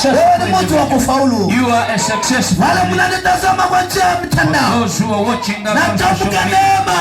successful Wewe ni mtu wa individual. Kufaulu. You are a successful Wale individual. Mnanitazama kwa njia ya mtandao, Those who are watching us on social natamka media, neema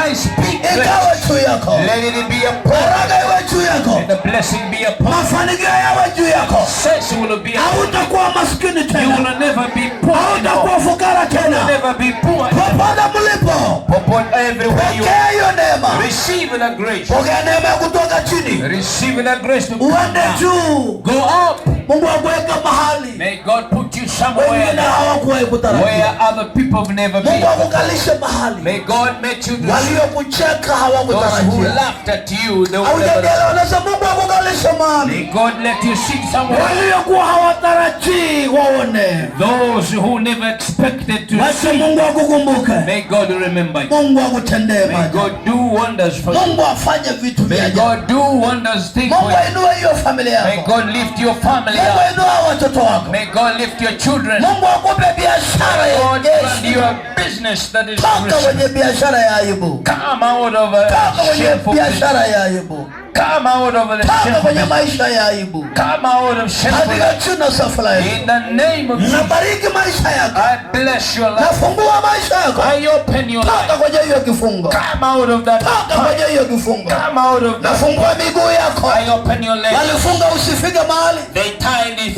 I speak ikawe grace. Juu yako, Let it be upon. Baraka iwe juu yako, Let the blessing be upon. Mafanikio yawe juu yako. Success will be upon. Hautakuwa maskini You tena, will never be poor anymore. Hautakuwa fukara tena. Never be poor. Popote mlipo, Popote everywhere you pokea hiyo neema, receive the grace. Pokea neema ya kutoka chini Receive the grace to uende come down. Juu. Go up. Mungu akuweka mahali May God put you somewhere wengine hawakuwahi kutarajia. Where other people have never been. Mungu akukalishe mahali May God make you to waliokucheka those who hawakutarajia. Laughed at you, they will never. Haujaelewa, nasema Mungu akukalishe mahali May God let you sit somewhere. Waliokuwa hawatarajii waone. Those who never expected to Wacha see. Mungu akukumbuke. May God remember you. Mungu akutendee May maajabu. God do wonders for you. Mungu afanye vitu vya May ajabu. God do wonders things Mungu for you. ainue hiyo familia May yako. God lift your family Mungu up. ainue hao watoto wako. May God lift your children. Mungu akupe biashara ya God grant jeshi. you a business that is Toka rich. Kwenye biashara ya aibu. Come out of a Toka kwenye shameful business. Biashara ya aibu. Come out of the Toka shameful kwenye business. Maisha ya aibu. Come out of shameful Katika life. jina safi la Yesu. In the name of Jesus, Nabariki maisha yako. I bless your life. Nafungua maisha yako. I open your Toka life. Kwenye hiyo kifungo. Come out of that. Toka kwenye hiyo kifungo. Come out of that. Nafungua miguu yako. I open your legs. Walifunga usifike mahali. They tied it.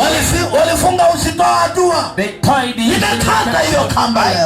Walifunga usitoe hatua. They tied it. Ninakata hiyo kamba leo.